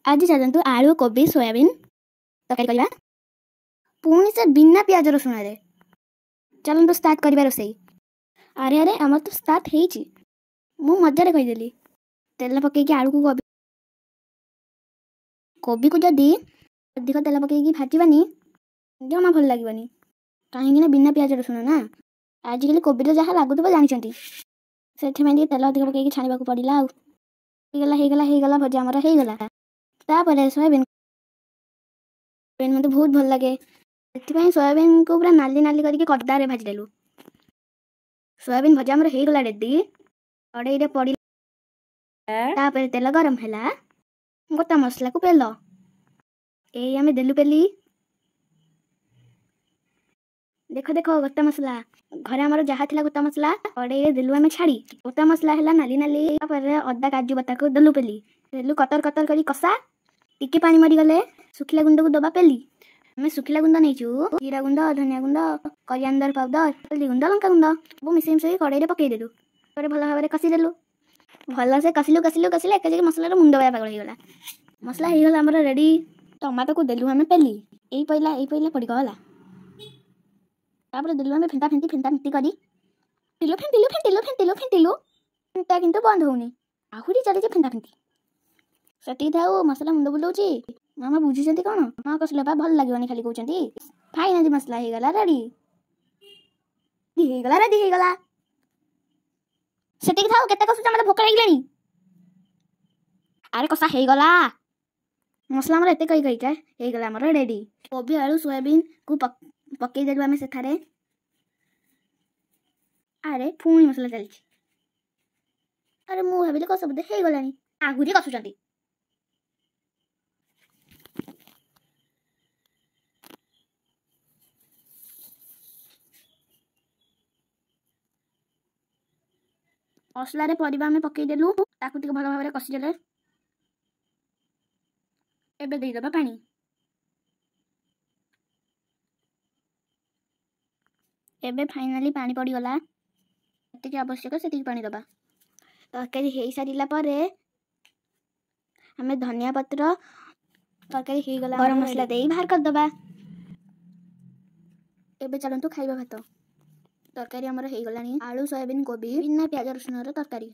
ଆଜି ଚାଲନ୍ତୁ ଆଳୁ କୋବି ସୋୟାବିନ୍ ତରକାରୀ କରିବା, ପୁଣି ସେ ବିନା ପିଆଜ ରସୁଣରେ। ଚାଲନ୍ତୁ ଷ୍ଟାର୍ଟ କରିବା ରୋଷେଇ। ଆରେ ଆରେ, ଆମର ତ ଷ୍ଟାର୍ଟ ହେଇଛି, ମୁଁ ମଜାରେ କହିଦେଲି। ତେଲ ପକେଇକି ଆଳୁକୁ କୋବିକୁ ଯଦି ଅଧିକ ତେଲ ପକେଇକି ଭାଜିବାନି ଜମା ଭଲ ଲାଗିବନି, କାହିଁକିନା ବିନା ପିଆଜ ରସୁଣ ନା। ଆଜିକାଲି କୋବିରେ ଯାହା ଲାଗୁଥିବ ଜାଣିଛନ୍ତି, ସେଥିପାଇଁ ଟିକେ ତେଲ ଅଧିକ ପକେଇକି ଛାଣିବାକୁ ପଡ଼ିଲା। ଆଉ ହେଇଗଲା ହେଇଗଲା ହେଇଗଲା, ଭଜା ଆମର ହେଇଗଲା। ତାପରେ ସୋୟାବିନ୍ ମୋତେ ବହୁତ ଭଲ ଲାଗେ, ସେଥିପାଇଁ ସୋୟାବିନ୍କୁ ପୁରା ନାଲି ନାଲି କରିକି କଦାରେ ଭାଜିଦେଲୁ। ସୋୟାବିନ୍ ଭଜା ଆମର ହେଇଗଲା ରେଡ଼ି। କଡ଼େଇରେ ପଡ଼ିଲା, ତାପରେ ତେଲ ଗରମ ହେଲା, ଗୋଟା ମସଲାକୁ ପେଲ ଏଇ ଆମେ ଦେଲୁ ପେଲି। ଦେଖ ଦେଖ, ଗୋଟା ମସଲା ଘରେ ଆମର ଯାହା ଥିଲା ଗୋଟା ମସଲା କଡ଼େଇରେ ଦେଲୁ ଆମେ ଛାଡ଼ି। ଗୋଟା ମସଲା ହେଲା ନାଲି ନାଲି। ତାପରେ ଅଦା କାଜୁ ବଟାକୁ ଦେଲୁ ପେଲି, ଦେଲୁ କତର କତର କରି କଷା। ଟିକେ ପାଣି ମରିଗଲେ ଶୁଖିଲା ଗୁଣ୍ଡକୁ ଦବା ପେଲି। ଆମେ ଶୁଖିଲା ଗୁଣ୍ଡ ନେଇଛୁ ଜିରା ଗୁଣ୍ଡ, ଧନିଆ ଗୁଣ୍ଡ, କରିଆଣ୍ଡର ପାଉଡର, ହଳଦୀ ଗୁଣ୍ଡ, ଲଙ୍କା ଗୁଣ୍ଡ ସବୁ ମିଶେଇ ମିଶେଇ କଡ଼େଇରେ ପକେଇଦେଲୁ। ତାପରେ ଭଲ ଭାବରେ କଷିଦେଲୁ, ଭଲସେ କଷିଲୁ କଷିଲୁ କଷିଲୁ, ଏକା ଯାଇକି ମସଲାର ମୁଣ୍ଡ ବାୟା ପାଗଳ ହେଇଗଲା। ମସଲା ହେଇଗଲା ଆମର ରେଡ଼ି। ଟମାଟୋକୁ ଦେଲୁ ଆମେ ପେଲି, ଏଇ ପଇଲା ଏଇ ପଇଲା ପଡ଼ିଗଲା। ତାପରେ ଦେଲୁ ଆମେ ଫେଣ୍ଟା ଫେଣ୍ଟି ଫେଣ୍ଟା ଫେଣ୍ଟି କରି ଫେଣ୍ଟିଲୁ ଫେଣ୍ଟିଲୁ ଫେଣ୍ଟିଲୁ ଫେଣ୍ଟିଲୁ ଫେଣ୍ଟିଲୁ, ଫେଣ୍ଟା କିନ୍ତୁ ବନ୍ଦ ହଉନି, ଆହୁରି ଚାଲିଛି ଫେଣ୍ଟା ଫେଣ୍ଟି। ସେତିକି ଥାଉ, ମସଲା ମୁଣ୍ଡ ବୁଲଉଛି। ମାମା ବୁଝୁଛନ୍ତି କ'ଣ, ନ କଷିଲେ ବା ଭଲ ଲାଗିବନି ଖାଲି କହୁଛନ୍ତି। ଫାଇନାଲି ମସଲା ହେଇଗଲା ରେଡ଼ି, ହେଇଗଲା ରେଡ଼ି ହେଇଗଲା। ସେତିକି ଥାଉ, କେତେ କଷୁଛ, ମୋତେ ଭୋକ ଲାଗିଲାଣି। ଆରେ କଷା ହେଇଗଲା ମସଲା ଆମର, ଏତେ କହି କହିକା ହେଇଗଲା ଆମର ରେଡ଼ି। କୋବି ଆଳୁ ସୋୟାବିନ୍କୁ ପକେଇଦେଲୁ ଆମେ ସେଠାରେ। ଆରେ ପୁଣି ମସଲା ଚାଲିଛି। ଆରେ ମୁଁ ଭାବିଲି କଷା ବୋଧେ ହେଇଗଲାଣି, ଆହୁରି କଷୁଛନ୍ତି। ମସଲାରେ ପରିବା ଆମେ ପକେଇଦେଲୁ, ତାକୁ ଟିକେ ଭଲ ଭାବରେ କଷିଦେଲେ। ଏବେ ଦେଇଦେବା ପାଣି। ଏବେ ଫାଇନାଲି ପାଣି ପଡ଼ିଗଲା, ଯେତିକି ଆବଶ୍ୟକ ସେତିକି ପାଣି ଦେବା। ତରକାରୀ ହେଇସାରିଲା ପରେ ଆମେ ଧନିଆ ପତ୍ର, ତରକାରୀ ହେଇଗଲା, ଗରମ ମସଲା ଦେଇ ବାହାର କରିଦେବା। ଏବେ ଚାଲନ୍ତୁ ଖାଇବା ଭାତ। ତରକାରୀ ଆମର ହେଇଗଲାଣି, ଆଳୁ ସୋୟାବିନ୍ କୋବି ବିନା ପିଆଜ ରସୁଣର ତରକାରୀ।